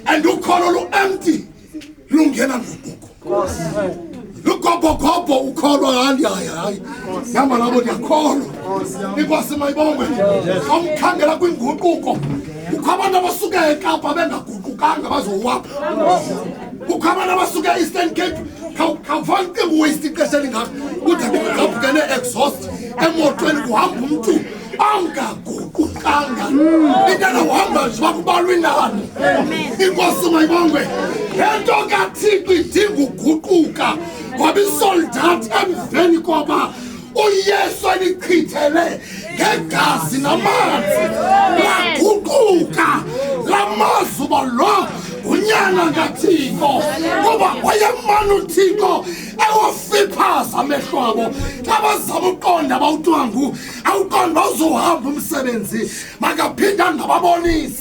And ukholo lu-empty lungena nguquko. Lugobhogobho ukholwa. Hayi, hayi, hayi, hamba nabo, ndiyakholwa. Inkosi mayibongwe. Xa umkhangela kwinguquko, kukho abantu abasuka eKapa bengaguqukanga bazowapha, kukho abantu abasuka e-Eastern Cape. Khawufane ucinga uwaste ixesha elingaka kude kugqabhuke nee-exhaust emotweni, kuhamba umntu angaguqukanga. Intana uhamba nje bakubalwa inani. Inkosi mayibongwe. Le nto kaThixo idinga uguquka, ngoba isoldat emveni koba uYesu elichithele ngegazi namanzi laguquka, lamazi uba lo ngunyana kaThixo, kuba wayemana uThixo ewafiphaza amehlo abo xa bazama uqonda. Bawutwangu awuqonda uba uzohamba umsebenzi, makaphinde angababonisi.